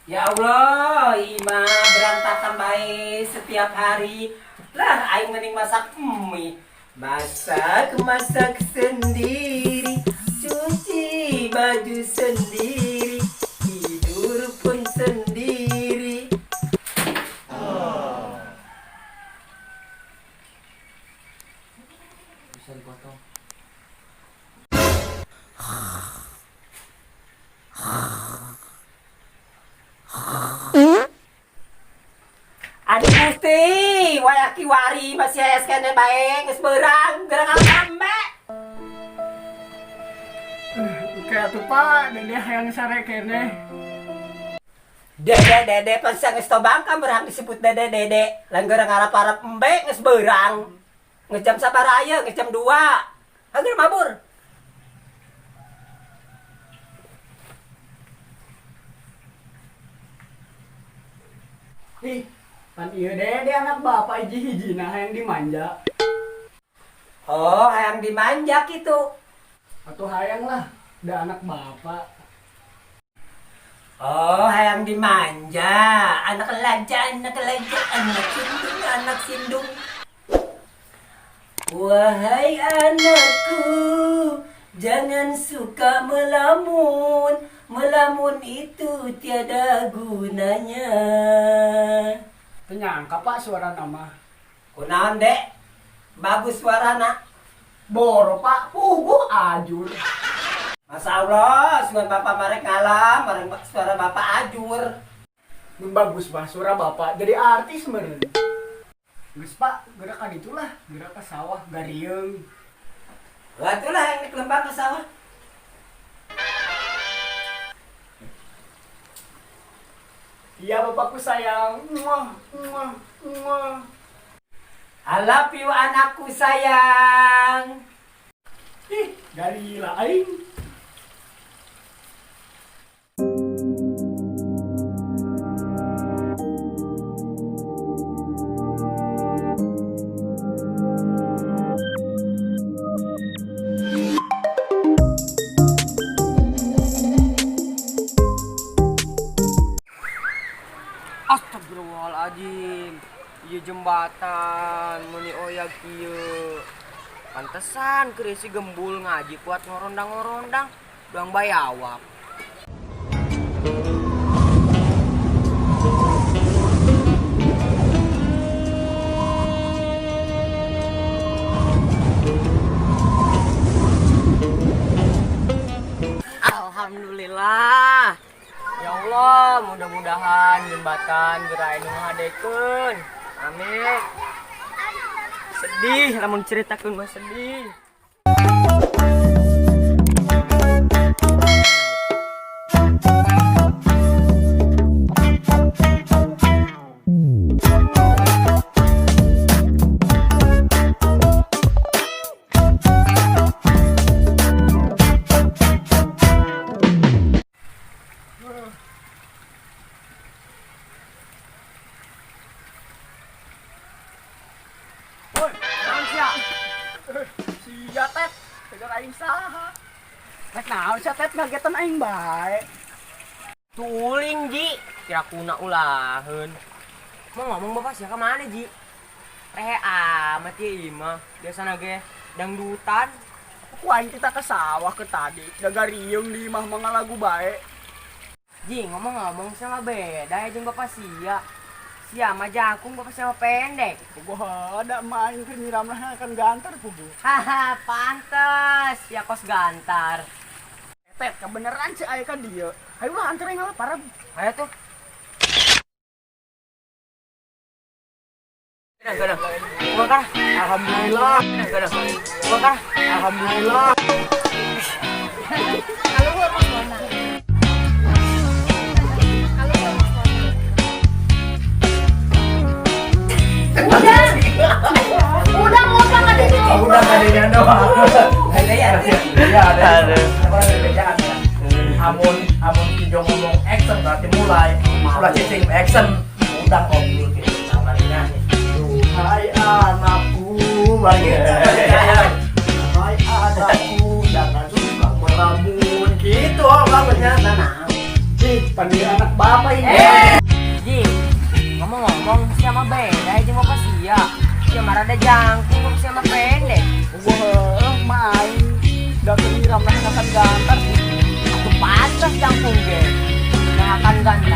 Ya Allah, imah berantakan bae setiap hari. Lah, aing mending masak mie. Masak, masak sendiri, cuci baju sendiri, tidur pun sendiri. Bisa dipotong. Aduh Gusti, wayah kiwari masih aya keneh bae, geus beurang, geura ngambe. Kayak tuh, Pak, Dede hayang sare keneh. Dede dede pan sia geus tobang kan berhak disebut dede dede. Lain geura ngarap-arap embe, geus beurang. Geus jam sabaraha ieu? Geus jam 2. Hager mabur. Ih, pan ieu Dede anak bapak hiji-hijina hayang dimanja. Oh, hayang dimanja gitu. Atau hayang lah, da anak bapak. Oh, hayang dimanja. Anak laja, anak laja, anak sindung, anak sindung. Wahai anakku, jangan suka melamun. Melamun itu tiada gunanya. Teu nyangka, Pak, suara nama. Kunaon, Dek? Bagus suarana. Boro, Pak, puguh ajur. Masya Allah, suara bapak marek ngalah, marek suara bapak ajur. Mun bagus mah suara bapak jadi artis meureun. Geus, Pak, geura ka ditu lah, geura ka sawah garieung. Wah, itulah yang lembang ke sawah. Iya, bapakku sayang. Muah, muah, muah. I love you, anakku sayang. Ih, garila aing. Astagfirullahaladzim. Ieu jembatan meuni oyag kieu. Pantesan keur si gembul ngaji kuat ngorondang-ngorondang, doang bayawak. Alhamdulillah. Ya Allah, mudah-mudahan jembatan geura nu ngahadekeun. Amin. Sedih, lamun ceritakeun mah sedih. Woi, naon sia? Sia Tet, tegar aing saha? Rek naon sia, Tet, ngagetan aing bae? Tuling, Ji, kira kuna ulaheun. Mau ngomong bapak sia kemana, Ji? Rehe amat ya imah. Biasana ge dangdutan. Ku aing kita ke sawah ke tadi, da garieung di imah mah ngalagu bae. Ji, ngomong-ngomong sama beda ya jeung bapak sia. Sia mah jangkung, bapak sia mah pendek. Puguh ada main keur nyiram lah kan gantar puguh. Haha, pantes ya kos gantar. Tet, kebeneran si aya ka dieu. Hayu lah anter aing parab. Ayo tuh. Kadang, kadang. Alhamdulillah. Kadang, kadang. Alhamdulillah. Udah ngomong ada itu. Udah adanya doang. Ada ya. Iya, ada. Apa ada bedaan ya? Amun amun Kijo ngomong action berarti mulai. Ulah cicing action. Udah ngobrol gitu sama Rina. Hai anakku, balik. Hai anakku, jangan suka melamun gitu, oh bagusnya. Nah, nah. Ih, panggil anak bapak ini. Ji, ngomong-ngomong sia mah beda jeung bapak sia. Sia mah rada jangkung, bapak sia mah pendek. Wah, main. Da nyiram akan gantar. Atuh pantas jangkung ge. Yang akan gantar.